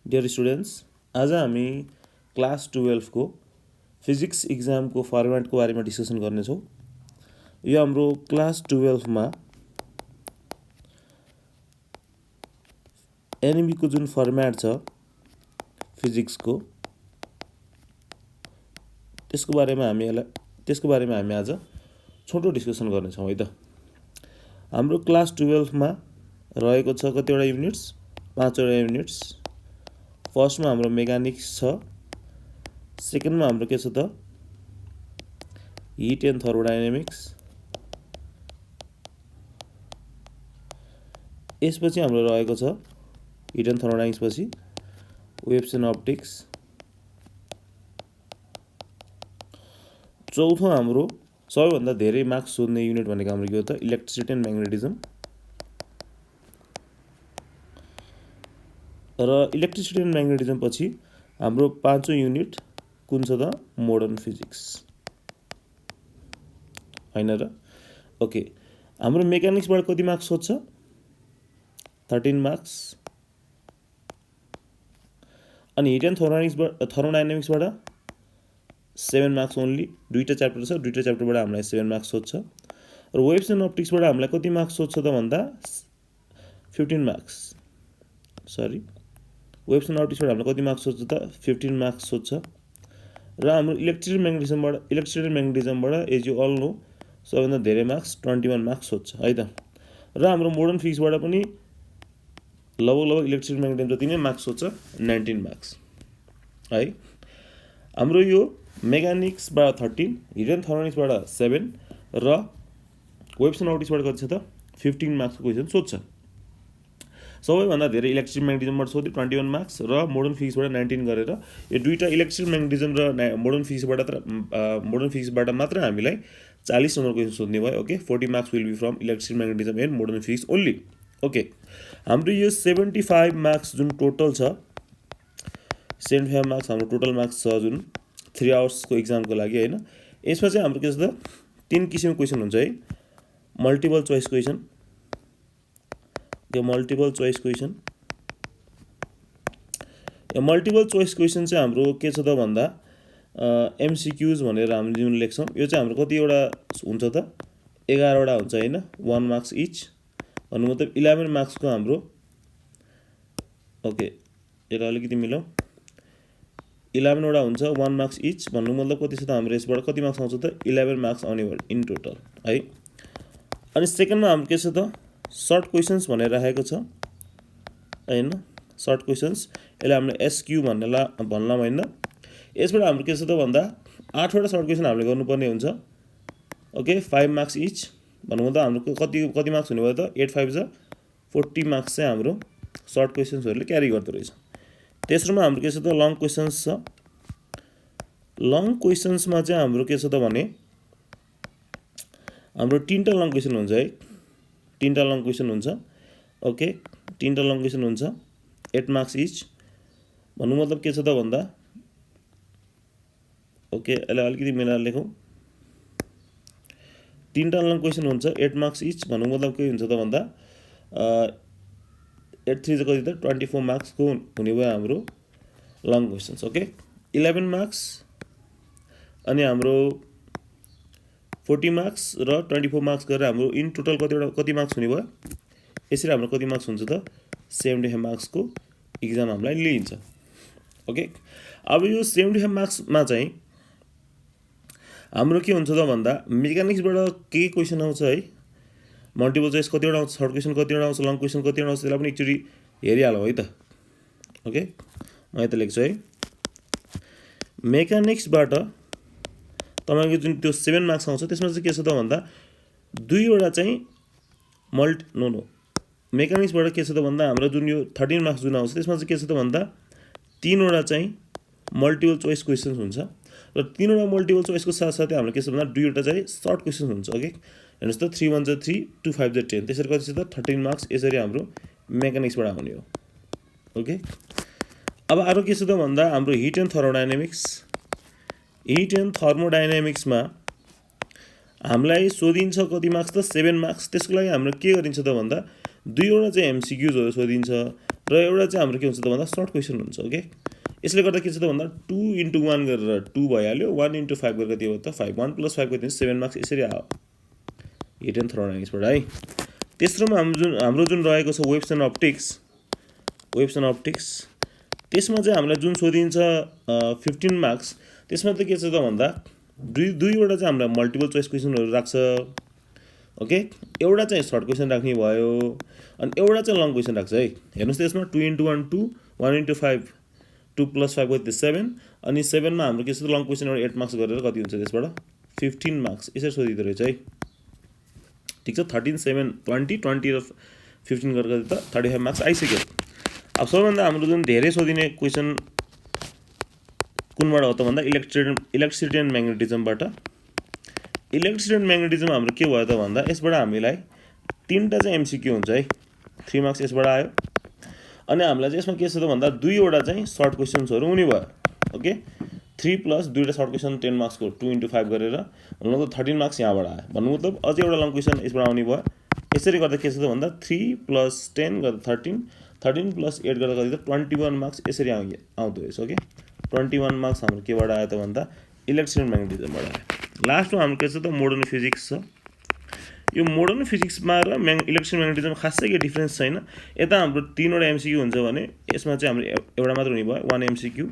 Dear students, आज हामी class 12 को फिजिक्स इक्जाम को फर्मेट को बारेमा डिस्कसन गर्नेछौँ। यो हाम्रो क्लास 12 मा एनएमई को जुन फर्मेट छ फिजिक्स को त्यसको बारेमा हामी आज छोटो डिस्कसन गर्नेछौँ है त। हाम्रो क्लास 12 मा रहेको छ कतिवटा युनिट्स, 5 वटा युनिट्स। फर्स्ट में हाम्रो मेकानिक्स छ, सेकेन्ड में हाम्रो के छ त हिट एन्ड थर्मोडायनामिक्स, यसपछि हाम्रो रहेको छ हिट एन्ड थर्मोडायनामिक्स पछि वेव्स एन्ड अप्टिक्स। चौथो हाम्रो सबैभन्दा धेरै मार्क्स सोध्ने युनिट भनेको हाम्रो के हो त इलेक्ट्रिसिटी एन्ड म्याग्नेटिजम। र इलेक्ट्रिसिटी एन्ड म्याग्नेटिजम पछि हाम्रो पाँचौं युनिट कुन छ त मोडर्न फिजिक्स हैन र। ओके, हाम्रो मेकानिक्सबाट कति मार्क्स सोध्छ 13 मार्क्स। अनि हिट एन्ड थर्मोडायनामिक्सबाट 7 मार्क्स ओन्ली। दुईटा च्याप्टर छ, दुईटा च्याप्टरबाट हामीलाई 7 मार्क्स सोध्छ। र वेव्स एन्ड अप्टिक्सबाट हामीलाई कति मार्क्स सोध्छ त भन्दा 15 मार्क्स। सरी, वेव्स एन्ड अप्टिक्सबाट हामीलाई कति मार्क्स सोध्छ त 15 मार्क्स सोध्छ। र हाम्रो इलेक्ट्रिसिटी म्याग्नेटिजमबाट एज यु अल नो सबैभन्दा धेरै मार्क्स 21 मार्क्स सोध्छ है त। र हाम्रो मोडर्न फिजिक्सबाट पनि लगभग इलेक्ट्रिसिटी म्याग्नेटिजम जति नै मार्क्स सोध्छ 19 मार्क्स है। हाम्रो यो मेकानिक्सबाट 13, हिट एन्ड थर्मोडायनामिक्सबाट 7 र वेव्स एन्ड अप्टिक्सबाट कति छ त 15 मार्क्सको क्वेसन सोध्छ। सबैभन्दा धेरै इलेक्ट्रिसिटी म्याग्नेटिजमबाट सोध्यो 21 मार्क्स र मोडर्न फिजिक्सबाट 19 गरेर यो दुईटा इलेक्ट्रिसिटी म्याग्नेटिजम र मोडर्न फिजिक्सबाट मात्र हामीलाई 40 नम्बर क्वेसन सोध्ने भयो। Okay, 40 marks will be from electricity magnetism and modern physics only. Okay, हाम्रो यो 75 मार्क्स जुन टोटल छ 75 मार्क्स हाम्रो टोटल मार्क्स छ जुन 3 आवर्सको इक्जामको लागि हैन। यसमा चाहिँ हाम्रो के छ त 3 किसिमको क्वेसन हुन्छ है। मल्टिपल चोइस क्वेसन, यो मल्टिपल चोइस क्वेसन चाहिँ हाम्रो के छ त भन्दा एमसीक्यूज भनेर हामीले जुन लेख्छौँ यो चाहिँ हाम्रो कतिवटा हुन्छ त 11 वटा हुन्छ हैन, 1 मार्क्स इच भन्नु मतलब 11 मार्क्सको हाम्रो। ओके, यसलाई अलिकति मिलाउँ, 11 वटा हुन्छ 1 मार्क्स इच भन्नु मतलब कति छ त हाम्रो यसबाट कति मार्क्स आउँछ त 11 मार्क्स आउने भयो इन टोटल है। अनि सेकेन्डमा हाम्रो के छ त सर्ट क्वेसन्स भनेर राखेको छ हैन, सर्ट क्वेसन्स, यसलाई हामीले एसक्यू भन्नला हैन। यसबाट हाम्रो के छ त भन्दा 8 वटा सर्ट क्वेसन हामीले गर्नुपर्ने हुन्छ। ओके, 5 मार्क्स इच भन्नु मतलब हाम्रो कति मार्क्स हुने भयो त 8 5 जा 40 मार्क्स चाहिँ हाम्रो सर्ट क्वेसन्सहरूले क्यारी गर्दो रहेछ। तेस्रोमा हाम्रो के छ त लङ क्वेसन्स छ। लङ क्वेसन्समा चाहिँ हाम्रो के छ त भने हाम्रो 3टा लङ क्वेसन हुन्छ है, 3टा लङ क्वेसन हुन्छ। ओके, 3टा लङ क्वेसन हुन्छ 8 मार्क्स इच भन्नु मतलब के छ त भन्दा ओके यसलाई अलिकति मिलाएर लेखौँ। 3टा लङ क्वेसन हुन्छ 8 मार्क्स इच भन्नु मतलब के हुन्छ त भन्दा 8 3 कति त 24 मार्क्सको हुने भयो हाम्रो लङ क्वेसन्स। ओके, 11 मार्क्स अनि हाम्रो 40 मार्क्स र 24 मार्क्स गरेर हाम्रो इन टोटल कति मार्क्स हुने भयो। यसरी हाम्रो कति मार्क्स हुन्छ त 75 मार्क्सको इक्जाम हामीलाई लिइन्छ। ओके, अब यो 75 मार्क्समा चाहिँ हाम्रो के हुन्छ त भन्दा मेकानिक्सबाट के क्वेसन आउँछ है, मल्टिपल चोइस कतिवटा आउँछ, सर्ट क्वेसन कतिवटा आउँछ, लङ क्वेसन कतिवटा आउँछ, त्यसलाई पनि एकचोटि हेरिहालौँ है त। ओके, म यता लेख्छु है। मेकानिक्सबाट तपाईको जुन त्यो 7 मार्क्स आउँछ त्यसमा चाहिँ के छ त भन्दा 2वटा चाहिँ मेकानिक्सबाट के छ त भन्दा हाम्रो जुन यो 13 मार्क्स जुन आउँछ त्यसमा चाहिँ के छ त भन्दा 3वटा चाहिँ मल्टिपल चोइस क्वेसन्स हुन्छ र 3वटा मल्टिपल चोइसको साथसाथै हाम्रो के छ भन्दा 2वटा चाहिँ सर्ट क्वेसन हुन्छ। ओके, हेर्नुहोस् त 3 1 जा 3 2 5 जा 10 त्यसरी कति छ त 13 मार्क्स यसरी हाम्रो मेकानिक्सबाट आउने हो। ओके, अब अरु के छ त भन्दा हाम्रो हिट एन्ड थर्मोडायनामिक्समा हामीलाई सोधिन्छ कति मार्क्स त 7 मार्क्स। त्यसको लागि हाम्रो के गरिन्छ त भन्दा 2वटा चाहिँ एमसीक्यूजहरु सोधिन्छ र एउटा चाहिँ हाम्रो के हुन्छ त भन्दा सर्ट क्वेसन हुन्छ ओके यसले गर्दा के छ त भन्दा 2 × 1 गरेर 2 भइहाल्यो 1 × 5 गरेर कति हो त 5 1 + 5 कति 7 मार्क्स यसरी आयो हिट एन्ड थर्मोडायनामिक्सबाट है तेस्रोमा हाम्रो जुन रहेको छ वेव्स एन्ड अप्टिक्स त्यसमा चाहिँ हामीलाई जुन सोधिन्छ 15 मार्क्स त्यसमा त के छ त भन्दा दुईवटा चाहिँ हामीलाई मल्टिपल चोइस क्वेसनहरू राख्छ ओके एउटा चाहिँ सर्ट क्वेसन राख्ने भयो अनि एउटा चाहिँ लङ क्वेसन राख्छ है हेर्नुस् त यसमा 2 × 1 2 1 × 5 2 + 5 कति 7 अनि 7 मा हाम्रो के छ त लङ क्वेसन एउटा 8 मार्क्स गरेर कति हुन्छ त्यसबाट 15 मार्क्स यसरी सोधिदो रहेछ है ठीक छ 13 7 20 20 र 15 गरेर कति त 35 मार्क्स आइसक्यो अब सबैभन्दा हाम्रो जुन धेरै सोधिने क्वेसन कुनबाट हो त भन्दा इलेक्ट्रिसिटी एन्ड म्याग्नेटिजमबाट इलेक्ट्रिसिटी एन्ड म्याग्नेटिजम हाम्रो के भयो त भन्दा यसबाट हामीलाई 3टा चाहिँ एमसीक्यू हुन्छ है 3 मार्क्स यसबाट आयो अनि हामीलाई चाहिँ यसमा के छ त भन्दा दुईवटा चाहिँ सर्ट क्वेसन्सहरू हुने भयो ओके 3 + 2टा सर्ट क्वेसन 10 मार्क्सको 2 × 5 गरेर भन्नु मतलब 13 मार्क्स यहाँबाट आयो भन्नु मतलब अझै एउटा लङ क्वेसन यसबाट आउने भयो यसरी गर्दा के छ त भन्दा 3 + 10 गर्दा 13 13 + 8 गर्दा कति त 21 मार्क्स यसरी आउँदो रहेछ ओके 21 मार्क्स हाम्रो केबाट आयो त भन्दा इलेक्ट्रिसिटी एन्ड म्याग्नेटिजमबाट आयो लास्टमा हाम्रो के छ त मोडर्न फिजिक्स छ यो मोडर्न फिजिक्समा र इलेक्ट्रिसिटी म्याग्नेटिजम खासै के डिफरेन्स छैन यता हाम्रो 3वटा एमसीक्यू हुन्छ भने यसमा चाहिँ हाम्रो एउटा मात्र हुने भयो 1 एमसीक्यू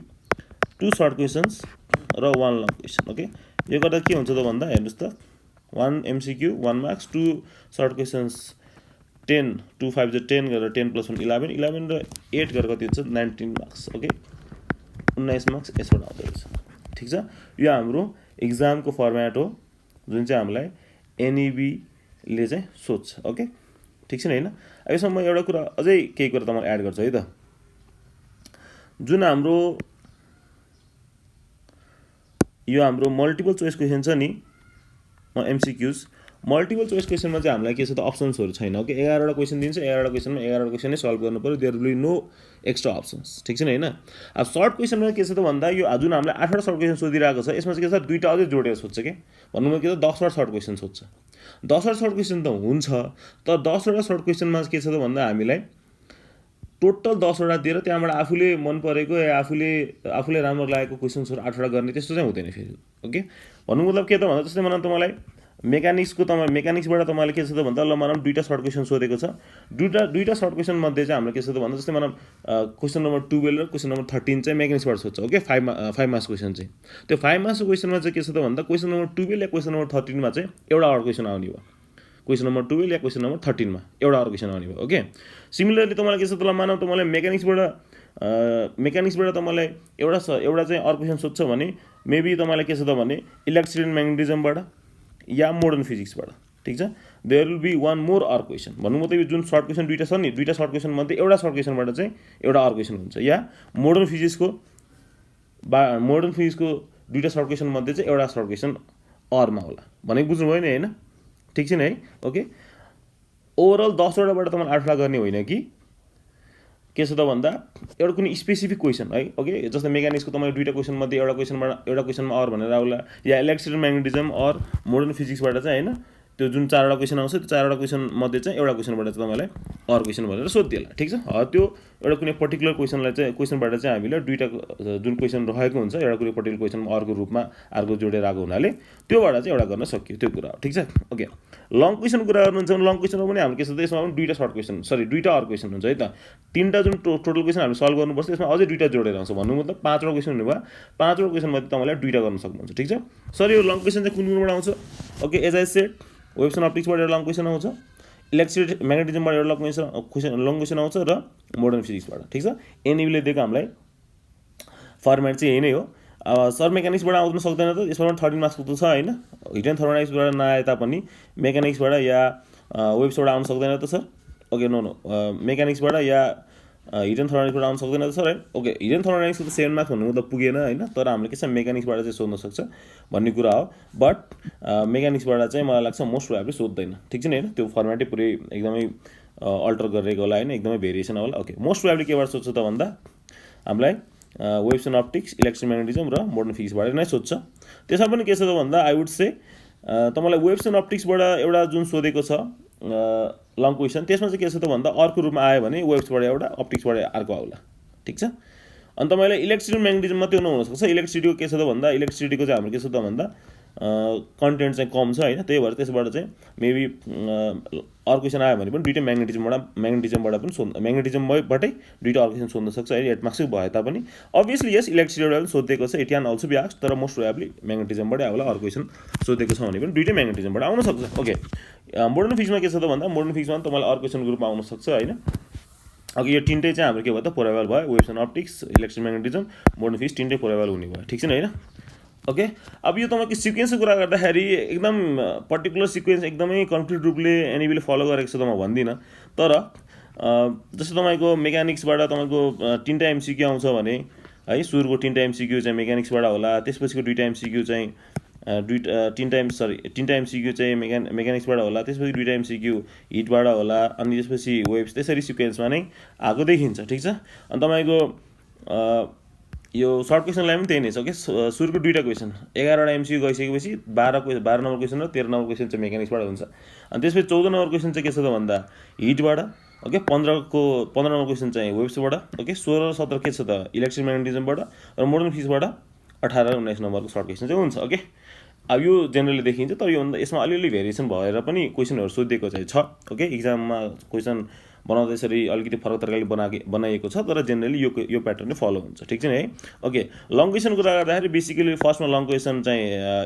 2 सर्ट क्वेसन्स र 1 लङ क्वेसन ओके यो गर्दा के हुन्छ त भन्दा हेर्नुस् त 1 एमसीक्यू 1 मार्क्स 2 सर्ट क्वेसन्स 10 2 5 10 गरेर 10 + 1 11 11 र 8 गरेर कति हुन्छ 19 मार्क्स ओके 19 मार्क्स यसबाट आउँदो रहेछ ठिक छ यो हाम्रो एक्जामको फर्मेट हो जुन चाहिँ हामीलाई एनईबी ले चाहिँ सोध्छ ओके ठिक छ नि हैन यसमा म एउटा कुरा अझै केही कुरा तपाईलाई एड गर्छु है त जुन हाम्रो यो हाम्रो मल्टिपल चोइस क्वेसन छ नि एमसीक्यूज मल्टिपल चोइस क्वेसनमा चाहिँ हामीलाई के छ त अप्सन्सहरू छैन ओके 11वटा क्वेसन दिन्छ 11वटा क्वेसनमा 11वटा क्वेसन नै सल्भ गर्नु पर्यो there will be no extra options ठीक छ नि हैन अब सर्ट क्वेसनमा के छ त भन्दा यो जुन हामीले 8वटा सर्ट क्वेसन सोधिरहेको छ यसमा चाहिँ के छ दुईटा अझै जोडेर सोध्छ के भन्नुमा के छ 10वटा सर्ट क्वेसन सोध्छ 10वटा सर्ट क्वेसन त हुन्छ तर 10वटा सर्ट क्वेसनमा के छ त भन्दा हामीलाई टोटल 10वटा दिएर त्यहाँबाट आफूले मन परेको या आफूले राम्रो लागेको क्वेसन्सहरू 8वटा गर्ने त्यस्तो चाहिँ हुँदैन फेरि ओके भन्नु मतलब के त भन्दा जस्तै मलाई तपाईलाई मेकानिक्सबाट तपाईँले के छ त भन्दा ल मलाई 2टा सर्ट क्वेसन सोधेको छ दुईटा सर्ट क्वेसन मध्ये चाहिँ हाम्रो के छ त भन्दा जस्तै मलाई क्वेसन नम्बर 12 र क्वेसन नम्बर 13 चाहिँ मेकानिक्सबाट सोध्छ ओके 5 मार्क्स क्वेसन चाहिँ त्यो 5 मार्क्स क्वेसनमा चाहिँ के छ त भन्दा क्वेसन नम्बर 12 या क्वेसन नम्बर 13 मा चाहिँ एउटा अर्को क्वेसन आउने भयो क्वेसन नम्बर 12 या क्वेसन नम्बर 13 मा एउटा अर्को क्वेसन आउने भयो ओके सिमिलरली तपाईँलाई के छ त ल मानौ तपाईँलाई मेकानिक्सबाट तपाईँलाई एउटा चाहिँ अर्को क्वेसन सोध्छ भने मेबी तपाईँलाई के छ त भने इलेक्ट्रिसिटी एन्ड म्याग्नेटिजमबाट या मोडर्न फिजिक्सबाट ठीक छ there will be one more अर्को क्वेसन भन्नु मतलब यो जुन सर्ट क्वेसन दुईटा छ नि दुईटा सर्ट क्वेसन मध्ये एउटा सर्ट क्वेसनबाट चाहिँ एउटा अर्को क्वेसन हुन्छ या मोडर्न फिजिक्सको दुईटा सर्ट क्वेसन मध्ये चाहिँ एउटा सर्ट क्वेसन अरमा होला भनेको बुझ्नुभयो नि हैन ठीक छ नि है ओके ओभरअल 10वटाबाट तपाईले 8वटा गर्ने होइन कि के छ त भन्दा एउटा कुनै स्पेसिफिक क्वेसन है ओके जस्तै मेकानिक्सको तपाईले दुईटा क्वेसन मध्ये एउटा क्वेसनमा अर भनेर आउला या इलेक्ट्रिसिटी म्याग्नेटिजम अर मोडर्न फिजिक्सबाट चाहिँ हैन त्यो जुन 4वटा क्वेसन आउँछ त्यो 4वटा क्वेसन मध्ये चाहिँ एउटा क्वेसनबाट चाहिँ तपाईलाई अर क्वेसन भनेर सोधिदिएला ठीक छ त्यो एउटा कुनै पर्टिकुलर क्वेसनबाट चाहिँ हामीले दुईटा जुन क्वेसन रहेको हुन्छ एउटा कुनै पर्टिकुलर क्वेसनमा अर्को रूपमा अर्को जोडेर आएको हुनाले त्योबाट चाहिँ एउटा गर्न सकियो त्यो कुरा हो ठीक छ ओके लङ क्वेसन कुरा गर्नुहुन्छ भने लङ क्वेसनमा पनि हाम्रो के छ त यसमा पनि दुईटा सर्ट क्वेसन दुईटा अर क्वेसन हुन्छ है त तीनटा जुन टोटल क्वेसन हामीले सल्भ गर्नुपर्छ त्यसमा अझै दुईटा जोडेर आउँछ भन्नु मतलब 5वटा क्वेसन हुने भयो 5वटा क्वेसन मध्ये तपाईले दुईटा गर्न सक्नुहुन्छ ठीक छ सर यो लङ क्वेसन चाहिँ कुनबाट आउँछ okay as I said waves and अप्टिक्सबाट एउटा लङ क्वेसन आउँछ इलेक्ट्रिसिटी म्याग्नेटिजमबाट एउटा लङ क्वेसन आउँछ र मोडर्न फिजिक्सबाट ठीक छ एनईबीले दिएको हामीलाई फर्मेट चाहिँ यही नै हो सर मेकानिक्सबाट आउन सक्दैन त यसमा 13 मार्क्सको त छ हैन हिट एन्ड थर्मोडायनामिक्सबाट नआए तापनि मेकानिक्सबाट या वेब्सबाट आउन सक्दैन त सर ओके नो मेकानिक्सबाट या हिट एन्ड थर्मोडायनामिक्सबाट आउन सक्दैन त सर है ओके हिट एन्ड थर्मोडायनामिक्सको त 7 मार्क्स भन्नु त पुगेन हैन तर हामीले के छ मेकानिक्सबाट चाहिँ सोध्न सक्छ भन्ने कुरा हो बट मेकानिक्सबाट चाहिँ मलाई लाग्छ मोस्ट प्रोबेबली सोध्दैन ठीक छ नि हैन त्यो फर्मेटै पुरै एकदमै अल्टर गरेको होला हैन एकदमै भेरिएसन होला ओके मोस्ट प्रोबेबली केबाट सोध्छ त भन्दा हामीलाई waves and optics electricity magnetism र मोडर्न फिजिक्सबाट नै सोध्छ त्यसमा पनि के छ त भन्दा आई वुड से तपाईलाई वेव्स एन्ड अप्टिक्सबाट एउटा जुन सोधेको छ लङ क्वेसन त्यसमा चाहिँ के छ त भन्दा अर्को रूपमा आयो भने वेब्सबाट एउटा अप्टिक्सबाट अर्को आउला ठिक छ अनि तपाईँलाई इलेक्ट्रिसिटी म्याग्नेटिजम मात्रै हुनसक्छ इलेक्ट्रिसिटीको के छ त भन्दा इलेक्ट्रिसिटीको चाहिँ हाम्रो के छ त भन्दा कन्टेन्ट चाहिँ कम छ होइन त्यही भएर त्यसबाट चाहिँ मेबी अर्को क्वेसन आयो भने पनि दुइटै म्याग्नेटिजमबाट पनि म्याग्नेटिजमबाटै दुइटा अर्को क्वेसन सोध्न सक्छ है 8 मार्क्सै भए तापनि अभियसली यस इलेक्ट्रिसिटीबाट पनि सोधेको छ it can also be asked तर मोस्ट प्रोबेबली म्याग्नेटिजमबाटै आउला अर्को क्वेसन सोधेको छ भने पनि दुइटै म्याग्नेटिजमबाट आउन सक्छ ओके मोडर्न फिक्समा के छ त भन्दा मोडर्न फिक्समा तपाईँलाई अर्को क्वेसन ग्रुपमा आउन सक्छ होइन अघि यो तिनटै चाहिँ हाम्रो के भयो त प्रोबेबल भयो waves and optics electric magnetism modern fix तिनटै प्रोबेबल हुने भयो ठिक छ नि होइन ओके अब यो तपाईँको सिक्वेन्सको कुरा गर्दाखेरि एकदम पर्टिकुलर सिक्वेन्स एकदमै कन्क्रिट रूपले एनइबीले फलो गरेको छ त म भन्दिनँ तर जस्तो तपाईँको मेकानिक्सबाट तपाईँको 3टा एमसिक्यू आउँछ भने है सुरुको 3टा एमसिक्यू चाहिँ मेकानिक्सबाट होला त्यसपछिको 2टा एमसिक्यू चाहिँ 3टा एमसिक्यू चाहिँ मेकानिक्सबाट होला त्यसपछि 2टा एमसिक्यू हिटबाट होला अनि त्यसपछि वेव्स त्यसरी सिक्वेन्समा नै आएको देखिन्छ ठिक छ अनि तपाईँको यो सर्ट क्वेसनलाई पनि त्यही नै छ कि सुरुको 2टा क्वेसन 11वटा एमसिक्यू गइसकेपछि 12 नम्बर क्वेसन र 13 नम्बर क्वेसन चाहिँ मेकानिक्सबाट हुन्छ अनि त्यसपछि 14 नम्बर क्वेसन चाहिँ के छ त भन्दा हिटबाट ओके 15 नम्बर क्वेसन चाहिँ वेब्सबाट ओके 16 र 17 के छ त इलेक्ट्रिक म्याग्नेटिजमबाट र मोडर्न फिक्सबाट 18 र 19 नम्बरको सर्ट क्वेसन चाहिँ हुन्छ ओके अब यो जेनरली देखिन्छ तर यसमा अलिअलि भेरिएसन भएर पनि क्वेसनहरू सोधिएको चाहिँ छ ओके इक्जाममा क्वेसन बनाउँदा यसरी अलिकति फरक तरिकाले बनाइएको छ तर जेनरली यो प्याटर्न नै फलो हुन्छ ठिक छ नि है ओके लङ क्वेसन कुरा गर्दाखेरि बेसिकली फर्स्टमा लङ क्वेसन चाहिँ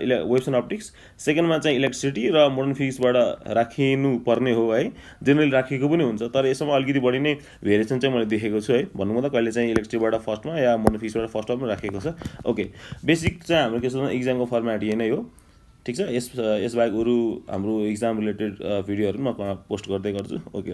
वेव्स एन्ड अप्टिक्स सेकेन्डमा चाहिँ इलेक्ट्रिसिटी र मोडर्न फिजिक्सबाट राखिनु पर्ने हो है जेनरली राखिएको पनि हुन्छ तर यसमा अलिकति बढी नै भेरिएसन चाहिँ मैले देखेको छु है भन्नु त कहिले चाहिँ इलेक्ट्रिसिटीबाट फर्स्टमा या मोडर्न फिजिक्सबाट फर्स्टमा पनि राखेको छ ओके बेसिक चाहिँ हाम्रो के छ भने इक्जामको फर्मेट यही नै हो ठिक छ यसबाहेक अरू हाम्रो इक्जाम रिलेटेड भिडियोहरू म पोस्ट गर्दै गर्छु ओके